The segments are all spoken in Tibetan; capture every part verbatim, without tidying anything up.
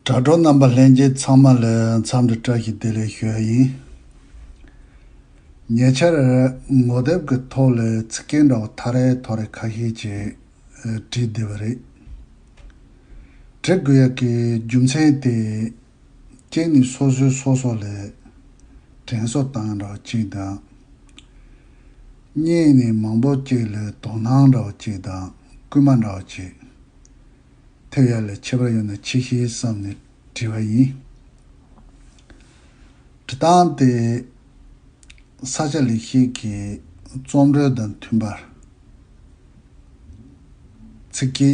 དྲ་གྲོགས་རྣམ་པ་ལྷན་རྒྱས་ཚང་མ་ལ་འཚམས་འདྲི་བཀྲ་ཤིས་བདེ་ལེགས་ཞུ་ཡ་ཡིན། ཉེ་ཆར་ངོ་དེབ་ཀྱི་ཐོག་ལ་ཚིག་སྐད་འདྲ་བོ་ཐ་རེ་ཐོ་རེ་ཁ་ཤས་ཅིག་བྲིས་བསྡད་པ་རེད། བྲི་དགོས་ཡ་གི་རྒྱུ་མཚན་དེ། གཅིག་ནི་སོ་སོས་སོ་སོ་ལ་དྲན་གསོ་བཏང་འདྲ་བ་གཅིག་དང་། གཉིས་ནི་མང་པོ་གཅིག་ལ་དོ་སྣང་འདྲ་བ་གཅིག་དང་སྐུལ་མ་འདྲ་བ་གཅིག་ཐེབས་ཡ་ལ་ཁྱད་པར་ཡོད་ན་ཆེ་ཤེས་བསམ་ནས་བྲིས་པ་ཡིན། བྲི་སྟངས་དེ། ས་སྐྱ་ལེགས་བཤད་ཀྱི་རྩོམ་འགྲོས་དང་མཐུན་པར། ཚིག་གི་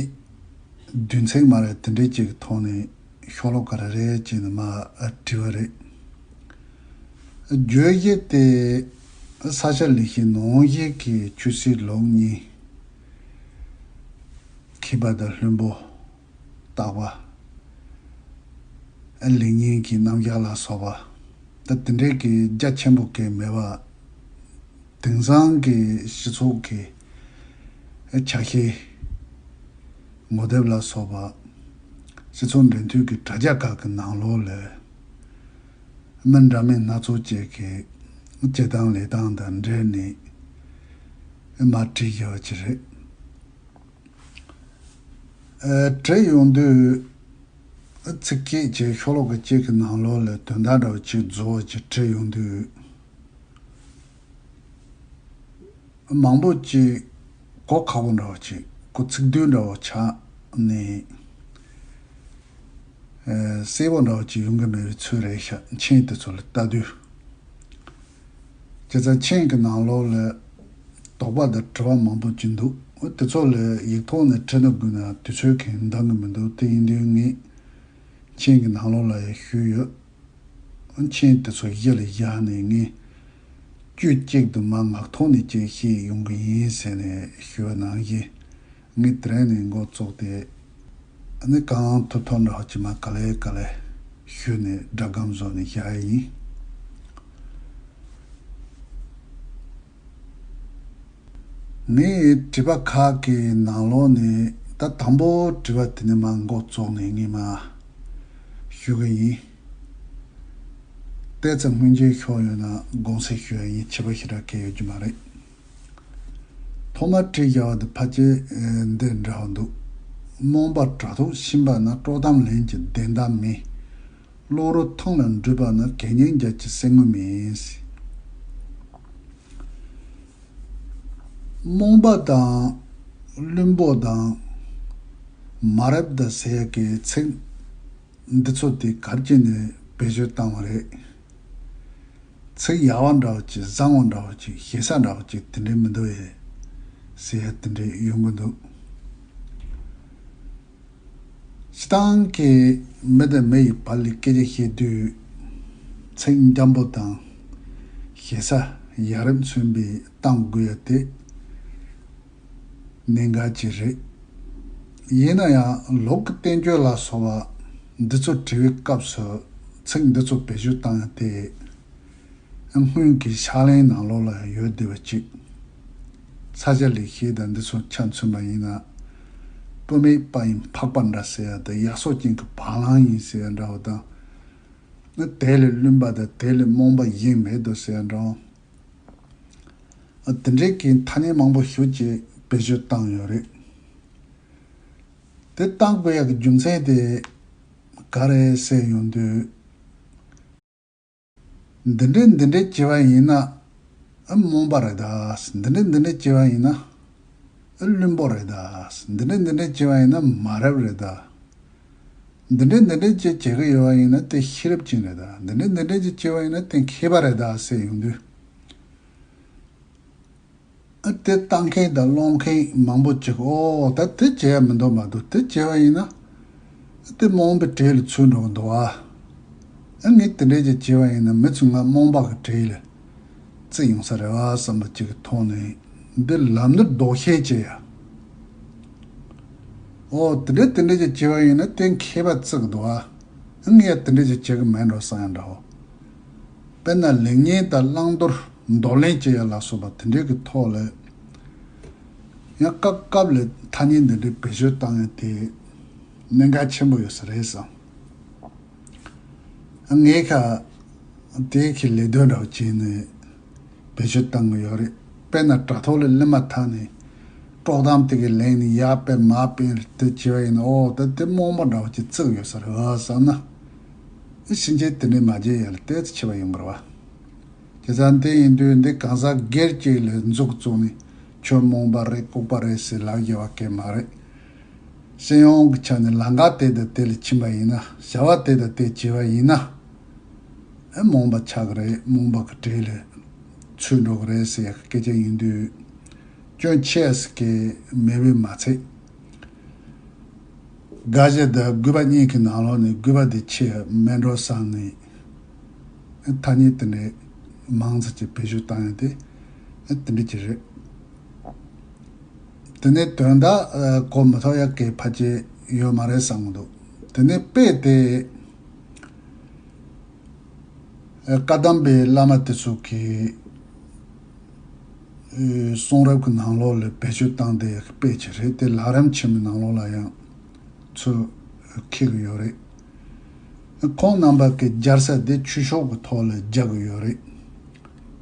བདུན་ཚིགས་མ་རེད་དེ་འདྲའི་ཅིག་གི་ཐོག་ནས་ཤོ་ལོ་ཀ་རེ་རེ་བྱས་ནས་མར་བྲིས་པ་རེད། བརྗོད་གཞི་དེ་ས་སྐྱ་ལེགས་བཤད་ནང་བཞིན་གྱི་ཆོས་སྲིད་ལུགས་གཉིས། མཁས་པ་དང་བླུན་པོ། རྟག་པ། ལེགས་ཉེས་ཀྱི་རྣམ་གཞག་ལ་སོགས་པ། ད་དེ་འདྲའི་གི་རྒྱ་ཆེན་པོ་གི་མེད་པ། དེང་སང་གི་སྤྱི་ཚོགས་ཀྱི་ཆ་ཤས། ངོ་དེབ་ལ་སོགས་པ། སྤྱི་ཚོགས་འབྲེལ་མཐུད་ཀྱི་དྲ་རྒྱ་ཁག་གི་ནང་ལོགས་ལ། མི་འདྲ་མིན་སྣ་ཚོགས་ཅིག་གིས་བྱེད་སྟངས་ལས་སྟངས་དང་འབྲེལ་ནས་མར་བྲིས་བཞག་པ་ཅིག་རེད། ཨ། བྲིས་ཡོང་དུས། ཚིག་སྐད་ཅིག་ཤོ་ལོ་ཀ་གཅིག་གི་ནང་ལོགས་ལ་དོན་དག་འདྲ་བོ་ཅིག་རྫོགས་པ་ཅིག་བྲིས་ཡོང་དུས། མང་པོ་ཅིག་གོ་ཁག་པོ་འདྲ་བོ་ཅིག་གོ་ཚིག་སྡུད་འདྲ་བོ་ཆགས་ནས། ཨ། གསལ་པོ་འདྲ་བོ་ཅིག་ཡོང་གི་མེད་པའི་ཚོད་རེད་ཤག་མཆན་དེ་ཚོ་ལ་ལྟ་དུས། བྱས་ཙང་མཆན་གྱི་ནང་ལོགས་ལ་དོགས་པ་དང་དྲི་བ་མང་པོ་ཅིག་འདུག་དེ་ཚོ་ལ་ཡིག་ཐོག་ནས་བྲིས་ན་དགོས་ན་དུས་ཚོད་གང་འདང་གི་མི་འདུག་དེ་ཡིན་དུས་ངས་མཆན་གྱི་ནང་ལོགས་ལ་ཡང་ཞུས་ཡོད། མཆན་དེ་ཚོ་གཞི་ལ་བཞག་ནས་ངས་དཀྱུས་གཅིག་ཏུ་མར་ངག་ཐོག་ནས་ཅིག་བཤད་ཡོང་གི་ཡིན་ཟེར་ནས་ཞུས་པ་ནང་བཞིན། ངས་དེ་རིང་ནས་འགོ་བཙུགས་ཏེ། ཨ་ནི་གང་ཐུབ་ཐུབ་འདྲ་བོ་ཅིག་མར་ག་ལེ་ག་ལེ་ཞུས་ནས་སྒྲ་སྒམ་བཟོས་ནས་བཞག་ཡ་ཡིན། ངས་བྲིས་པ་ཁག་གི་ནང་ལོགས་ནས་ད་དང་པོ་བྲིས་པ་དེ་ནས་མར་འགོ་བཙུགས་ནས་ངས་མར་ཞུ་གི་ཡིན། ཏོག་ཙམ་སྔོན་རྗེས་ཤོར་ཡོད་ན་དགོངས་སེལ་ཞུ་ཡ་ཡིན། ཁྱད་པར་ཞེ་དྲག་གང་ཡོད་ཀྱི་མ་རེད། ཐོག་མར་བྲིས་བཞག་པ་དེ་ཕལ་ཆེར་འདི་འདྲ་བོ་འདུག་རྨོངས་པ་དྲག་ཐོག་ཕྱིན་པ་ན། དཀྲོག་གཏམ་ལན་གྱི་བདེན་གཏམ་མིན། བློ་རུ་ཐང་ལ་འགྲུལ་པ་ན། གད་སྙིགས་འཇའ་ཆི་སེ་ངོ་མིན། རྨོངས་པ་དང་བླུན་པོ་དང་མ་རབས་དང་ཟེར་ཡ་གི་ཚིག་འདི་ཚོ་དེ་ག་རེ་བྱས་ནས་བེད་སྤྱོད་བཏང་བ་རེད། ཚིག་ཡག་པ་འདྲ་བོ་ཅིག་བཟང་བ་འདྲ་བོ་ཅིག་ཞེ་ས་འདྲ་བོ་ཅིག་དེ་འདྲའི་མི་འདུག་ཨེ་ཟེར་ཡ་དེ་འདྲའི་ཡོང་གི་འདུག་སྤྱིར་བཏང་གི་མི་དང་མི་ཡི་བར་ལ་སྐད་ཆ་བཤད་དུས་ཚིག་འཇམ་པོ་དང་ཞེ་ས་ཡ་རབས་མཚོན་པའི་གཏམ་དགོས་ཡ་དེ་གནད་འགག་ཅིག་རེད། ཡིན་ན་ཡང་ལུགས་ཀྱི་བསྟན་བཅོས་ལ་སོགས་པ་འདི་ཚོ་བྲི་བའི་སྐབས་སུ་ཚིག་འདི་ཚོ་བེད་སྤྱོད་བཏང་ཡ་དེ། སྔོན་གྱི་ཕྱག་ལེན་ནང་ལོགས་ལ་ཡང་ཡོད་བསྡད་པ་ཅིག་ས་སྐྱ་ལེགས་བཤད་དང་འདི་ཚོ་ཆ་མཚོན་པ་ཡིན་ན། བུད་མེད་པ་ཡིན་འཕགས་པ་འདྲ་ཟེར་ཡ་དང་། ཡ་སོ་ཅན་གྱི་བ་ལང་ཡིན་ཟེར་ཡ་འདྲ་བ་དང་། དེ་ལས་བླུན་པ་དང་དེ་ལས་རྨོངས་པ་གཞན་མེད་དོ་ཟེར་ཡ་འདྲ་བ། དེ་འདྲའི་གི་ཐ་སྙད་མང་པོ་ཞེ་ཅིག་བེད་སྤྱོད་བཏང་ཡོད་རེད། དེ་བཏང་དགོས་ཡ་གི་རྒྱུ་མཚན་དེ་ག་རེ་ཟེར་ཡོང་དུས། འདི་འདྲས་འདི་འདྲས་བྱས་པ་ཡིན་ན་ཨ་རྨོངས་པ་རེད་ད། འདི་འདྲས་འདི་འདྲས་བྱས་པ་ཡིན་ན་ཨ་བླུན་པོ་རེད་ད། འདི་འདྲས་འདི་འདྲས་བྱས་པ་ཡིན་ན་མ་རབས་རེད་ད། འདི་འདྲས་འདི་འདྲས་ཅིག་བྱེད་ཀྱི་ཡོད་པ་ཡིན་ན་དེ་ཤེས་རབ་ཅན་རེད་ད། འདི་འདྲས་འདི་འདྲས་ཅིག་བྱས་པ་ཡིན་ན་དེ་མཁས་པ་རེད་ད་ཟེར་ཡོང་དུས། ཨ་དེ་ལྟ་མཁན་དང་ཀློག་མཁན་མང་པོ་ཅིག་ཨོ་ད་དེ་བྱས་ཡ་མི་འདུག་མ་གཏོགས་དེ་བྱས་པ་ཡིན་ན་ཨ་དེ་རྨོངས་པའི་གྲས་ལ་ཚུད་འགྲོ་གི་འདུག་ཨ། ཨ་ངས་དེ་འདྲས་ཅིག་བྱས་པ་ཡིན་ན་མི་ཚོས་ང་རྨོངས་པ་གི་གྲས་ལ་བརྩི་ཡོང་ས་རེད་བ་བསམ་པ་ཅིག་གི་ཐོག་ནས་འདི་ལམ་འདིར་ལྡོག་ཤེས་བྱས་ཡ། ཨོ་དེ་འདྲས་དེ་འདྲས་ཅིག་བྱས་པ་ཡིན་ན་དེ་མཁས་པ་བརྩི་གི་འདུག་ཨ། ཨ་ངས་ཡ་དེ་འདྲས་ཅིག་བྱེད་གི་མེད་འགྲོ་བསམ་ཡ་འདྲ་བོ། དཔེར་ན་ལེགས་ཉེས་དང་བླང་དོར་འདོར་ལེན་བྱེད་ཡ་ལ་སོགས་པ་དེ་འདྲའི་གི་ཐོག་ལ་ཡང་སྐབས་སྐབས་ལ་ཐ་སྙད་འདི་འདྲའི་བེད་སྤྱོད་བཏང་ཡ་དེ་གནད་འགག་ཆེན་པོ་ཡོད་ས་རེད་བསམ། ངས་ཁ་དེ་གི་ལས་དོན་འདྲ་བོ་བྱས་ནས་བེད་སྤྱོད་བཏང་གི་ཡོད་རེད། དཔེར་ན་དྲ་ཐོག་ལ་སླེབས་མ་ཐག་ནས་དཀྲོག་གཏམ་དེ་གི་ལན་ནས་ཡར་སྤེལ་མར་སྤེལ་དེ་བྱས་པ་ཡིན་ན། ཨོ་ད་དེ་རྨོངས་པ་འདྲ་བོ་ཅིག་བརྩི་གི་ཡོད་ས་རེད་ཨ་བསམ་ན། ཕྱིན་ཆད་དེ་འདྲས་མ་བྱེད་ཡ་ལ་ཏོག་ཙམ་ཁྱད་པར་ཡོང་གི་རེད་བ། བྱས་ཙང་དེ་ཡིན་དུས་འདི་གང་ཟག་སྒེར་གཅིག་ལ་མཛུབ་བཙུགས་ནས་ཁྱོད་རྨོངས་པ་རེད་ལྐུགས་པ་རེད་ཟེར་ལབ་རྒྱུ་བ་གས་མ་རེད། སྤྱི་ཡོངས་ཀྱི་ཆ་ནས་ལམ་ཁ་དེ་དང་དེ་ལ་ཕྱིན་པ་ཡིན་ན། བྱ་བ་དེ་དང་དེ་བྱས་པ་ཡིན་ན། ཨེ་རྨོངས་པ་ཆགས་ཀྱི་རེད། རྨོངས་པ་གི་གྲས་ལ་ཚུད་འགྲོ་གི་རེད་ཟེར་ཡག་སྐད་ཆ་ཡིན་དུས། སྐྱོན་ཆེ་ཟེར་གི་མེད་པས་མ་ཚད། དགའ་བཞི་དང་དགོས་པ་གཉིས་ཀྱི་ནང་ལོགས་ནས་དགོས་པ་དེ་ཆེ་མེད་འགྲོ་བསམ་ནས། ཐ་སྙད་དེ་འདྲའི་མང་ཙམ་གྱིས་བེད་སྤྱོད་བཏང་ཡོད་དེ། དེ་འདྲ་ཅིག་རེད། དེ་ནས་དོན་དག་གོ་མི་ཐུབ་ཡག་གི་ཕལ་ཆེར་ཡོད་མ་རེད་བསམ་གྱི་འདུག་དེ་ནས་དཔེ་དེ། བཀའ་གདམས་པའི་བླ་མ་དེ་ཚོ་གི་གསུང་རབ་ཀྱི་ནང་ལོགས་ལ་བེད་སྤྱོད་བཏང་དེ་དཔེ་ཅིག་རེད་དེ། ལམ་རིམ་ཆེན་མོའི་ནང་ལོགས་ལ་ཡང་ཚུར་འཁྱེར་གྱི་ཡོད་རེད། ཁོང་རྣམ་པ་གི་སྦྱར་ས་དེ་ཆོས་ཕྱོགས་ཀྱི་ཐོག་ལ་སྦྱར་གྱི་ཡོད་རེད།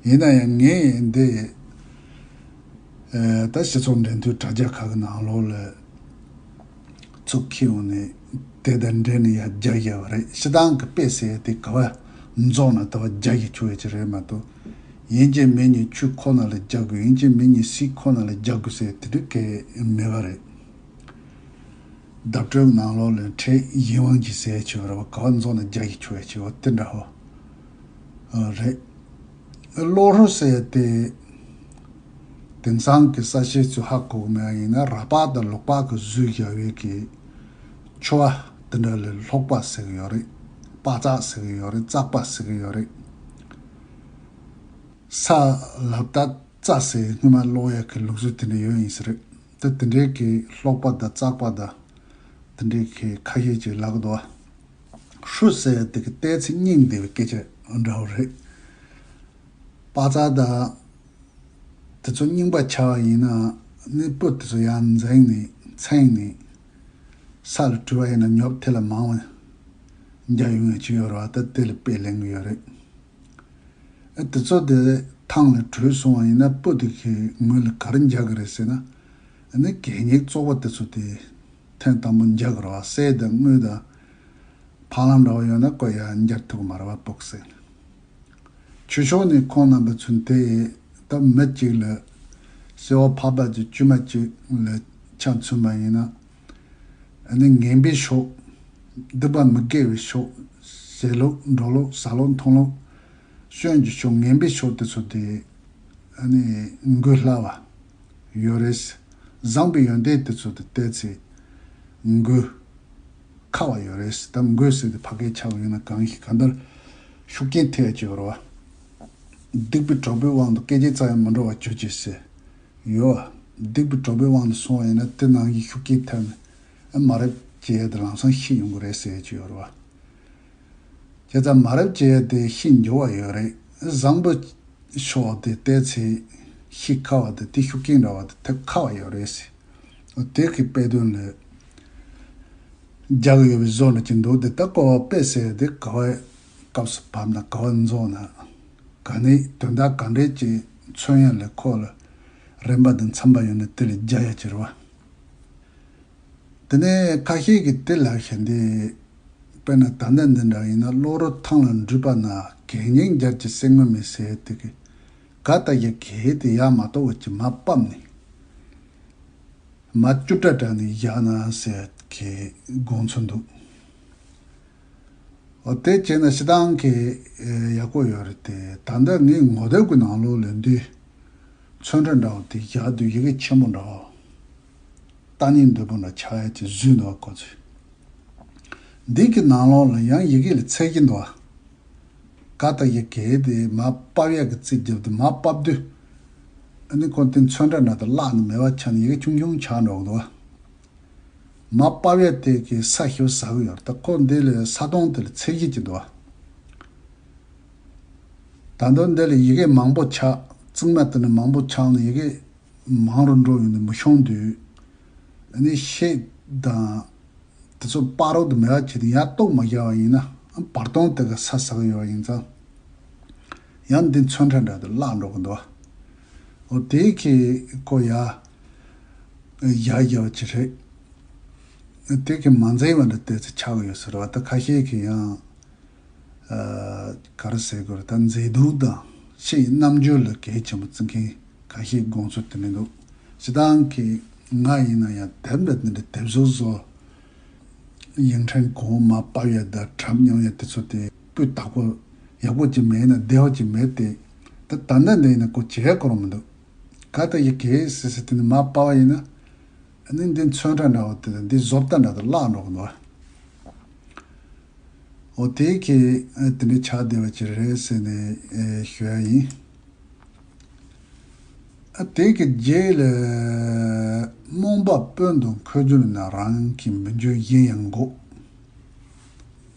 ཡིན་ན་ཡང་ངས་འདི་ད་སྤྱི་ཚོགས་འབྲེལ་མཐུད་དྲ་རྒྱ་ཁག་གི་ནང་ལོགས་ལ་ཚུར་འཁྱེར་ཡོང་ནས་དེ་དང་འབྲེལ་ནས་ཡར་སྦྱར་བཞག་པ་རེད། སྤྱིར་བཏང་གི་དཔེ་ཟེར་དེ་ག་བ་རྫོགས་ན་ད་བ་སྦྱར་གྱི་ཆོག་ཡ་ཅིག་རེད་མ་གཏོགས། ཡིན་གཅིག་མིན་གཉིས་ཆོས་ཁོ་ན་ལ་སྦྱར་དགོས། ཡིན་གཅིག་མིན་གཉིས་སྲིད་ཁོ་ན་ལ་སྦྱར་དགོས་ཟེར་དེ་འདྲ་གས་མེད་པ་རེད། བརྡ་སྤྲོད་ནང་ལོགས་ལ་ཕྲད་ཡིད་དབང་གིས་ཟེར་ཆོག་རེད་བ། ག་བ་རྫོགས་ན་སྦྱར་གྱི་ཆོག་ཡ་ཆེ་བ་དེ་འདྲ་བོ་རེད། བློ་ཧྲུལ་ཟེར་དེ་དེང་སང་གི་གསལ་བཤད་ཚོས་ཧ་གོ་གི་མེད་པ་ཡིན་ན། ར་པ་དང་ལུག་པ་གི་བཟོས་བཞག་པའི་གི་ཆོ་བ་དེ་འདྲ་ལ་ལྷོག་པ་ཟེར་གི་ཡོད་རེད། པ་ཙག་ཟེར་གི་ཡོད་རེད། ཙག་པ་ཟེར་གི་ཡོད་རེད། ས་ལ་བཏགས་ཙ་ཟེར་སྔོན་མ་ཀློག་ཡག་གི་ལུགས་སྲོལ་དེ་འདྲ་ཡོད་ཡིན་ས་རེད། ད་དེ་འདྲའི་གི་ལྷོག་པ་དང་ཙག་པ་དང་དེ་འདྲའི་གི་ཁ་ཤས་ཅིག་ལབ་གི་འདུག་བ། ཧྲུལ་ཟེར་དེ་གི་བལྟས་ཚེ་སྙིང་བདེ་བའི་སྐད་ཆ་འདྲ་བོ་རེད། པ་ཙ་དང་དེ་ཚོ་རྙིང་པ་ཆགས་པ་ཡིན་ན་ནི་སྤུ་དེ་ཚོ་ཡར་འཛིང་ནས་འཚེང་ནས་ས་ལ་བྲུས་པ་ཡིན་ན་ཉོབ་དེ་ལ་མང་བ་རྒྱག་ཡོང་ཡ་ཅིག་ཡོད་རེད་བ། ད་དེ་ལ་དཔེ་ལེན་གི་ཡོད་རེད། ཨ་དེ་ཚོ་དེ་ཐང་ལ་བྲུས་སོང་བ་ཡིན་ན་སྤུ་དེ་གི་ངོས་ལ་ག་རེ་རྒྱག་གི་རེད་ཟེར་ན། ཨ་ནི་གད་སྙིགས་བཙོག་པ་དེ་ཚོ་དེ་ཐེངས་དང་པོ་རྒྱག་གི་རེད་བ། གསེར་དང་དངུལ་དང་ཕ་ལམ་འདྲ་བོ་ཡོད་ན་ཁོ་ཡར་རྒྱག་ཐུབ་གི་མ་རེད་བ། སྤུ་གི་ཟེར་ནས། ཆོས་ཕྱོགས་ནས་ཁོང་རྣམ་པ་ཚོ་དེ་ད་མི་གཅིག་ལ་གསོལ་བ་ཕག་པ་ཅིག་བཅུ་མ་གཅིག་ལ་ཆ་མཚོན་པ་ཡིན་ན། ཨ་ནི་ངན་པའི་ཕྱོགས། སྡིག་པ་མི་དགེ་བའི་ཕྱོགས། ཞལ་ལུགས་འགྲོ་ལུགས་ཟ་ལུགས་འཐུང་ལུགས། སྐྱོན་གྱི་ཕྱོགས་ངན་པའི་ཕྱོགས་དེ་ཚོ་དེ་ཨ་ནི་འགོས་སླ་བ་ཡོད་རེད། བཟང་པོའི་ཡོན་ཏན་དེ་ཚོ་དེ་བལྟས་ཚེ་འགོས་ཁག་པ་ཡོད་རེད། ད་འགོས་ཟེར་དེ་ཕ་གིར་ཆགས་ཡོད་ན་གང་ཞིག་གང་ལྟར་ཤུགས་རྐྱེན་ཐེབས་ཀྱི་ཡོད་རེད་བ། སྡིག་པའི་གྲོགས་པོའི་དབང་དུ་སྐད་ཅིག་ཙམ་ཡང་མི་འགྲོ་བ་གྱུར་ཅིག་ཟེར། ཡོད། སྡིག་པའི་གྲོགས་པོའི་དབང་དུ་སོང་བ་ཡིན་ན་དེ་ནང་བཞིན་ཤུགས་རྐྱེན་ཐེབས་ནས་མ་རབས་བྱེད་ཡས་དེ་ལམ་སང་ཤི་ཡོང་གི་རེད་ཟེར་གྱི་ཡོད་རེད་བ། བྱས་ཙང་མ་རབས་བྱེད་ཡས་དེ་ཤི་འགྱུར་བ་ཡོད་རེད། བཟང་པོ་ཕྱོགས་དེ་བལྟས་ཚེ་ཤི་ཁག་པ་དེ་དེ་ཤུགས་རྐྱེན་འདྲ་བ་དེ་ཐེབས་ཁག་པ་ཡོད་རེད་ཟེར། དེ་གི་དཔེ་དོན་ལ་རྒྱག་གི་ཡོད་པའི་བཟོ་འདྲ་ཅིག་འདུག་དེ་ད་ཀོ་བ་དཔེ་ཟེར་དེ་ག་བའི་སྐབས་སུ་བབས་ན་ག་བ་རྫོགས་ན། ག་ནས་དོན་དག་ག་འདྲས་ཀྱི་མཚོན་ཡ་ལས་ཁོ་ལ་རན་པ་དང་འཚམ་པ་ཡོད་ན་དེ་ལ་རྒྱག་ཡ་ཅིག་རེད་བ། དེ་ནས་ཁ་ཤས་ཀྱིས་དེ་ལབ་བཞིན་དེ། དཔེར་ན་ད་ལྟ་འདི་འདྲ་ཡིན་ན་གློག་རོ་ཐང་ལ་འདྲུད་པ་ན་གད་སྙིགས་འབྱར་གྱི་སེ་ངོ་མི་ཟེར་དེ་གི་ག་ལྟ་ཡི་གེ་དེ་ཡར་མ་གཏོགས་ཀྱི་མར་ཕབ་ནས་མར་བཅུ་ཕྲག་དྲག་ནས་བཞག་ན་ཟེར་གི་དགོངས་ཚུལ་འདུག་འོ་དེ་བྱས་ན་སྤྱིར་བཏང་གི་ཡག་པོ་ཡོད་རེད་དེ། ད་ལྟ་ངའི་ངོ་དེབ་ཀྱི་ནང་ལོགས་ལ་འདི་ཚོན་ཁྲ་འདྲ་བོ་དེ་བཞག་དུས་ཡི་གེ་ཆེན་པོ་འདྲ་བོ། ལྟ་ནི་འདོད་པོ་འདྲ་ཆགས་ཡ་ཅིག་བཟོས་འདུག་བ་ཁོ་ཚོས། འདི་གི་ནང་ལོགས་ལ་ཡང་ཡི་གེ་ལ་འཚེར་གྱི་འདུག་བ། ག་ལྟ་ཡི་གེ་དེ་མར་ཕབ་ཡ་གི་རྩིས་བརྒྱབ་དུས་མར་ཕབ་དུས། ཨ་ནི་ཁོ་དེ་ཚོན་ཁྲ་འདྲ་དེ་བརླག་ནི་མེད་པ་ཆགས་ནས་ཡི་གེ་ཆུང་ཆུང་ཆགས་འགྲོ་གི་འདུག་བ། མར་ཕབ་ཡ་དེ་གི་ས་ཞིབ་ཟ་གི་ཡོད་རེད། ད་ཁོ་འདི་ལ་ས་དོང་དེ་ལ་འཚེར་གྱི་ཅིག་འདུག་བ། ད་དུང་འདི་ལ་ཡི་གེ་མང་པོ་ཆགས། རྩིག་མ་དེ་ནས་མང་པོ་ཆགས་ནས་ཡི་གེ་མང་རུ་འགྲོ་ཡོང་དུས་མི་ཤོང་དུས། ཨ་ནི་ཤེལ་དང་དེ་ཚོ་སྤར་རོགས་དེ་མེད་པ་བྱས་ཏེ་ཡར་གཏུབ་མ་བཞག་པ་ཡིན་ན་ བར་སྟོང་དེ་ག་ས་ཟ་གི་ཡོད་ཡིན་ཙང་། ཡང་འདི་ཚོན་ཁྲ་འདྲ་དེ་བརླག་འགྲོ་གི་འདུག་འོ་དེ་གི་ཀོ་ཡ། ཡ་རྒྱབ་ཅི་རེད། དེ་གི་མ་མཛེས་པ་འདྲ་དེ་ཚོ་ཆགས་ཡོད་ཟེར་བ་ད་ཁ་ཤས་ཀྱི་ཡང་། ག་རེ་ཟེར་དགོས་རེད་ད་མཛེས་སྡུག་དང་ཕྱིའི་རྣམ་འགྱུར་ལ་གལ་ཆེན་པོ་བརྩི་མཁན་ཁ་ཤས་དགོངས་ཚུལ་དེ་མི་འདུག་སྤྱི་བཏང་གི་ང་ཡིན་ན་ཡང་དེབ་འདྲ་དེ་འདྲ་དེབ་བཟོ་བཟོ། ཡིག་ཕྲེང་གོང་མ་པ་ཡ་ད་གྲབས་མྱོང་ཡ་དེ་ཚོ་དེ་སྤུས་དག་པོ་ཡག་པོ་ཅིག་མེད་ན་བདེ་བ་ཅིག་མེད་དེ། ད་ད་ལྟ་འདི་ཡིན་ན་ཁོ་བྱེད་ཡ་ཁོ་རང་མི་འདུག་ག་ད་ཡི་གེ་སི་སི་དེ་ནི་མ་པ་བ་ཡིན་ན། ཨ་ནི་འདི་ཚོན་ཁྲ་འདྲ་བོ་དེ་དང་འདི་བཟོ་ལྟ་འདྲ་དང་བརླག་འགྲོ་གི་འདུག་འོ་དེ་གི་དེ་འདྲའི་ཆགས་བསྡད་པ་ཅིག་རེད་ཟེར་ནས་ཞུ་ཡ་ཡིན། ཨ་དེ་གི་རྗེས་ལ་རྨོངས་པ་དཔོན་དུ་འཁོད་གྱུར་ན་རང་གི་མི་འགྱུར་གཞན་ཡང་འགོག་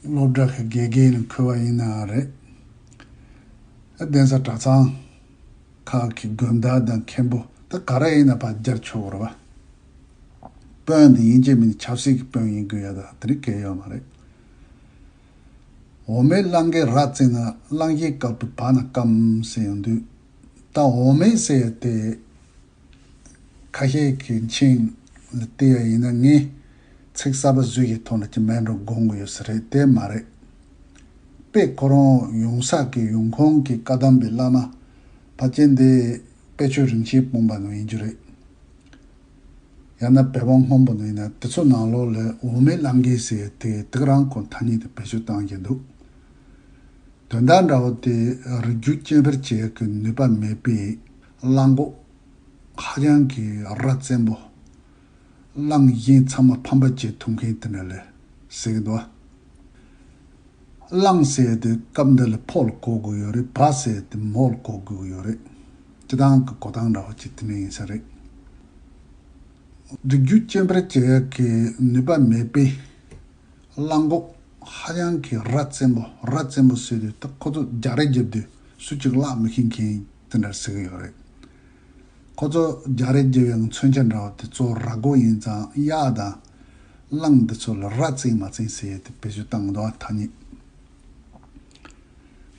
སློབ་གྲྭ་གི་དགེ་རྒན་ལ་འཁོད་པ་ཡིན་ན་རེད། ཨ་གདན་ས་གྲྭ་ཚང་ཁག་གི་དགོན་བདག་དང་མཁན་པོ་ད་ག་རེ་ཡིན་ན་ཕར་སྦྱར་ཆོག་རེད་བ། དཔོན་དེ་ཡིན་གཅིག་མིན་གཅིག་ཆབ་སྲིད་ཀྱི་དཔོན་ཡིན་དགོས་ཡ་ད་དེ་རིགས་གལ་ཡོད་མ་རེད། འོ་མའི་གླང་གའི་རྭ་བཙན་ན་གླང་གཞས་སྐབས་དུ་བ་ན་སྐམ་ཟེར་ཡོང་དུས། ད་འོ་མའི་ཟེར་ཡ་དེ། ཁ་ཤས་ཀྱི་མཆན་ལ་བལྟས་ཡ་ཡིན་ན་ངས་ཚིག་གསར་པ་བཟོས་ཀྱི་ཐོག་ནས་ཀྱི་མེད་འགྲོ་དགོངས་ཀྱི་ཡོད་ས་རེད་དེ་མ་རེད། དཔེ་ཁོ་རང་ཡོང་ས་ཀྱི་ཡོང་ཁུངས་ཀྱི་བཀའ་གདམས་པའི་བླ་མ་ཕལ་ཆེར་འདི་དཔེ་ཆོས་རིན་ཆེན་སྤུངས་པ་ནང་ཡིན་རྒྱུ་རེད། ཡང་ན་བལ་པོ་སྔོན་པོ་ནང་ཡིན་ན་དེ་ཚོ་ནང་ལོགས་ལ་འོ་མའི་གླང་གའི་ཟེར་དེ་དེ་ག་རང་ཁོ་ཐ་སྙད་དེ་བེད་སྤྱོད་བཏང་གི་འདུག་དོན་དག་འདྲ་བོ་དེ་རིགས་རྒྱུད་སྐྱེ་འཕེལ་བྱེད་ཡག་གི་ནུས་པ་མེད་པའི་གླང་གོག་ཧ་ཅང་གི་རྭ་བཙན་པོ། གླང་གཞན་ཚང་མ་ཕམ་པ་བྱེད་ཐུབ་མཁན་དེ་འདྲ་ལས་ཟེར་གི་འདུག་གླང་ཟེར་དེ་སྐབས་འདི་ལ་ཕོ་ལ་གོ་དགོས་ཡོད་རེད། བ་ཟེར་དེ་མོ་ལ་གོ་དགོས་ཡོད་རེད། སྤྱི་བཏང་གི་གོ་སྟངས་འདྲ་བོ་ཅིག་དེ་འདྲ་ཡིན་ས་རེད། རིགས་རྒྱུད་སྐྱེ་འཕེལ་བྱེད་ཡག་གི་ནུས་པ་མེད་པའི་གླང་གོག་ཧ་ཅང་གི་རྭ་བཙན་པོ། རྭ་བཙན་པོ་ཟེར་དུས་ད་ཁོ་ཚོ་རྒྱག་རེས་རྒྱབ་དུས་སུ་གཅིག་བརླག་མི་ཤེས་མཁན་དེ་འདྲ་ཟེར་གི་ཡོད་རེད། ཁོ་ཚོ་རྒྱག་རེས་རྒྱབ་ཡག་མཚོན་ཆ་འདྲ་བ་དེ་ཚོ་རྭ་གོག་ཡིན་ཙང་གཡག་དང་གླང་འདི་ཚོ་ལ་རྭ་བཙན་མ་བཙན་ཟེར་ཡས་དེ་བེད་སྤྱོད་བཏང་གི་འདུག་ཐ་སྙད།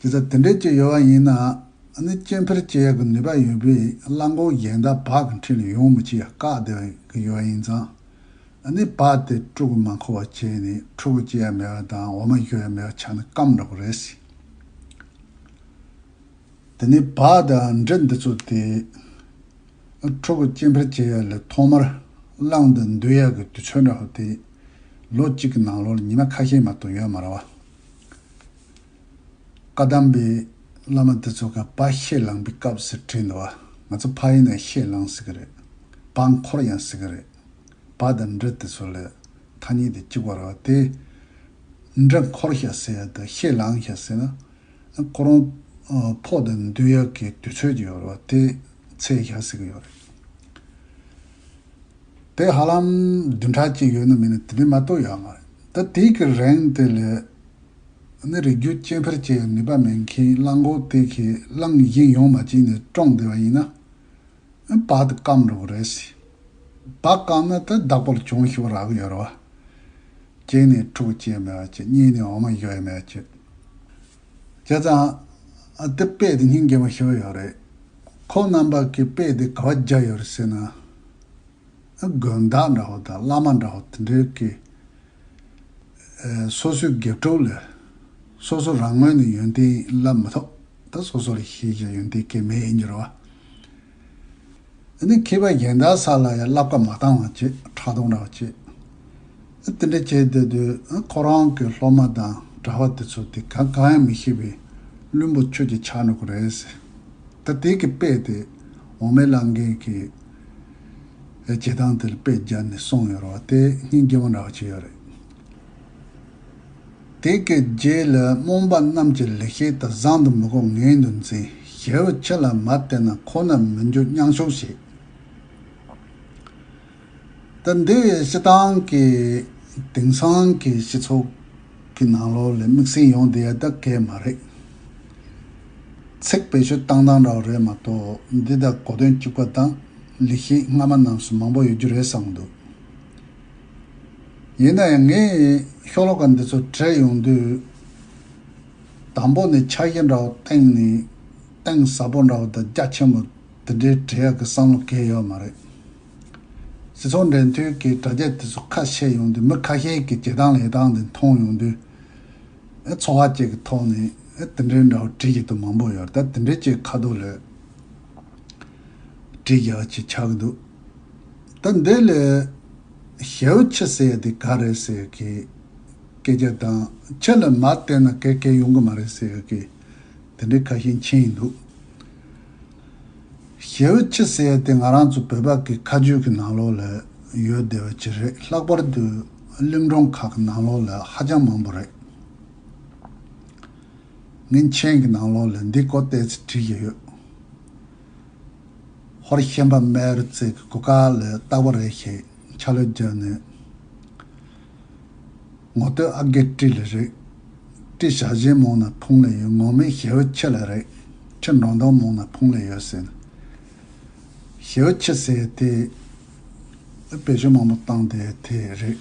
དེ་ཚོ་དེ་འདྲས་ཅིག་ཡོད་པ་ཡིན་ན་ཨ་ནི་སྐྱེ་འཕེལ་བྱེད་ཡག་གི་ནུས་པ་ཡོད་པའི་གླང་གོག་གཞན་དག་བག་གི་འཁྲིས་ལ་ཡོང་མི་བྱེད་ཡ་བཀག་བསྡད་ཀྱི་ཡོད་པ་ཡིན་ཙང་། ཨ་ནི་བག་དེ་ཕྲུ་གུ་མ་འཁོར་བ་བྱས་ནས་ཕྲུ་གུ་སྐྱེ་ཡ་མེད་པ་དང་འོ་མ་བཞོ་ཡ་མེད་པ་ཆགས་ན་སྐམ་འགྲོ་གི་རེད། དེ་ནས་བག་དང་འབྲས་འདི་ཚོ་དེ་ཕྲུ་གུ་སྐྱེ་འཕེལ་བྱེད་ཡ་ལ་ཐོག་མར་གླང་དུ་འདུས་ཡ་གི་དུས་ཚོད་འདྲ་བོ་དེ་ལོ་གཅིག་གི་ནང་ལོགས་ལ་ཉི་མ་ཁ་ཤས་མ་གཏོགས་ཡོད་མ་རེད་བ། བཀའ་གདམས་པའི་བླ་མ་དེ་ཚོ་ག་བག་ཤེད་ལངས་པའི་སྐབས་སུ་བྲིས་འདུག་བ། ང་ཚོ་ཕ་ཡིན་ན་ཤེད་ལངས་ཟེར་གི་རེད། བག་འཁོར་ཡང་ཟེར་གི་རེད། བག་དང་འབྲས་དེ་ཚོ་ལ་ཐ་སྙད་དེ་གཅིག་པ་རེད་བ། དེ་འབྲས་འཁོར་ཤག་ཟེར་ཡ་དང་ཤེད་ལངས་ཤག་ཟེར་ན། ཁོ་རང་ཕོ་དང་འདུས་ཡག་གི་དུས་ཚོད་ཅིག་ཡོད་རེད་བ། དེ་ཚེས་ཤག་ཟེར་གི་ཡོད་རེད། དེ་ཧ་ལམ་བདུན་ཕྲག་གཅིག་ཡོད་ན་མེད་ན་དེ་འདྲ་མ་གཏོགས་ཡོད་མ་རེད། ད་དེའི་གི་རིང་དེ་ལ་ནི་རིགས་རྒྱུད་སྐྱེ་འཕེལ་བྱེད་ནུས་པ་མེད་མཁན་གླང་གོག་དེ་གི་གླང་གཞན་ཡོང་མ་བྱས་ནས་བཀྲོངས་བསྡད་པ་ཡིན་ན། བག་དེ་སྐམ་འགྲོ་གི་རེད་ཟེར། བག་སྐམ་ན་ད་བདག་པོ་ལ་གྱོང་ཞེ་པོ་རག་གི་ཡོད་རེད་བ། གཅིག་ནས་ཕྲུ་གུ་སྐྱེ་མེད་པ་བྱེད། གཉིས་ནས་འོ་མ་བཞོ་ཡ་མེད་པ་བྱེད། བྱས་ཙང་། ཨ་དེ་དཔེ་དེ་སྙིང་རྗེ་མོ་ཞེ་པོ་ཡོད་རེད། ཁོང་རྣམ་པ་གི་དཔེ་དེ་ག་བ་བརྒྱབ་ཡོད་རེད་ཟེར་ན། ཨ་དགོན་བདག་འདྲ་བོ་དང་བླ་མ་འདྲ་བོ་དེ་འདྲའི་གི། ཨ་སོ་སོའི་དགེ་ཕྲུག་ལ། སོ་སོ་རང་ངོས་ནས་ཡོན་ཏན་བསླབ་མི་ཐུབ། ད་སོ་སོ་ལ་ཤེས་བྱ་ཡོན་ཏན་གལ་མེད་ཡིན་གྱི་རེད་བ། ཨ་ནི་མཁས་པ་གཞན་དག་ས་ལ་ཡང་བསླབ་བཀའ་མ་བཏང་བ་བྱེད། ཕྲག་དོག་འདྲ་བ་བྱེད། ཨ་དེ་འདྲ་བྱས་བསྡད་དུས་ཨ་ཁོ་རང་གི་སློབ་མ་དང་གྲྭ་པ་དེ་ཚོ་དེ་གང་གང་ཡང་མི་ཤེས་པའི་བླུན་པོ་ཁྱོད་ཀྱི་ཆགས་འགྲོ་གི་རེད་ཟེར། ད་དེ་གི་དཔེ་དེ་འོ་མའི་གླང་གའི་གི་བྱེད་སྟངས་དེ་ལ་དཔེ་སྦྱར་ནས་གསུངས་ཡོད་རེད་བ། དེ་སྙིང་རྗེ་མོ་འདྲ་བ་བྱས་ཡོད་རེད། དེ་གི་རྗེས་ལ་རྨོངས་པ་རྣམས་ཀྱི་ལེགས་བཤད་དང་། བཟང་དུ་མི་གོ་ངན་དུ་འཛིན། ཞེ་བོ་ཕྱི་ལ་མ་བལྟས་ན། ཁོ་ན་མི་འགྱུར་མཉམ་ཞོག་ཞེས། ད་འདི་སྤྱི་བཏང་གི་དེང་སང་གི་སྤྱི་ཚོགས་ཀྱི་ནང་ལོགས་ལ་དམིགས་བསལ་ཡོང་བསྡད་ཡ་ད་གལ་མ་རེད། ཚིག་བེད་སྤྱོད་བཏང་སྟངས་འདྲ་བོ་རེད་མ་གཏོགས་འདི་དང་གོ་དོན་གཅིག་པ་དང་ལེགས་བཤད་སྔ་མ་རྣམས་སུ་མང་པོ་ཡོད་རྒྱུ་རེད་བསམ་འདུག་ཡིན་ན་ཡང་ངས་ཤོ་ལོ་ཀ་འདི་ཚོ་བྲིས་ཡོང་དུས་ དང་པོ་ནས་འཆར་གཞི་འདྲ་བོ་བཏིང་ནས་གཏིང་ཟབ་པོ་འདྲ་བོ་དང་རྒྱ་ཆེན་པོ་དེ་འདྲའི་བྲི་ཡག་གི་བསམ་བློ་གང་ཡང་ཡོད་མ་རེད། སྤྱི་ཚོགས་འབྲེལ་མཐུད་ཀྱི་དྲ་རྒྱ་དེ་ཚོ་ཁ་ཕྱེ་ཡོང་དུས་མི་ཁ་ཤས་ཀྱིས་བྱེད་སྟངས་ལས་སྟངས་དེ་མཐོང་ཡོང་དུས། ཨེ་ཚོར་བ་ཅིག་གི་ཐོག་ནས་ཨེ་དེ་འདྲའི་འདྲ་བོ་བྲིས་ཀྱི་འདུག་མང་པོ་ཡོད་རེད། ད་དེ་འདྲའི་ཅིག་ཁ་ཐུག་ལ་བྲིས་རྒྱག་ཅིག་ཆགས་ཀྱི་འདུག་ད་འདི་ལ་ཞེའུ་ཁྱི་ཟེར་ཡ་དེ་ག་རེད་ཟེར་གི་སྐད་ཆ་དང་། ཁྱི་ལ་མ་བལྟས་ན་ག་གེ་ཡོང་གི་མ་རེད་ཟེར་གི་དེ་འདྲའི་ཁ་ཤས་མཁྱེན་ཡི་འདུག་ཞེའུ་ཁྱི་ཟེར་ཡ་དེ་ང་རང་ཚོ་བོད་པ་གི་ཁ་རྒྱུན་གི་ནང་ལོགས་ལ་ཡོད་བསྡད་པ་ཅིག་རེད། ལྷག་པར་དུ་གླིང་སྒྲུང་ཁག་གི་ནང་ལོགས་ལ་ཧ་ཅང་མང་པོ་རེད། ངའི་མཆན་གྱི་ནང་ལོགས་ལ་འདི་སྐོར་ཏོག་ཙམ་བྲིས་ཀྱི་ཡོད། ཧོར་ཤན་པ་རྨེ་རུ་རྩེ་གི་སྒོ་ཁ་ལ་རྟག་པ་རེ་བཞིན་ཆ་ལུད་བརྒྱབ་ནས། ངོ་བསྟོད་ཨ་རྒས་སྤྲི་ལ་རེད། སྤྲི་ཞག་བཞིན་རྨོངས་ན་ཕུང་ལ་ཡོད། ངོ་མས་ཞེའུ་ཁྱི་ལ་རེད། ཁྱི་འགྲོ་མདོག་རྨོངས་ན་ཕུང་ལ་ཡོད་ཟེར་ནས། ཞེའུ་ཁྱི་ཟེར་དེ་བེད་སྤྱོད་མང་པོ་བཏང་དེ་དེ་རེད།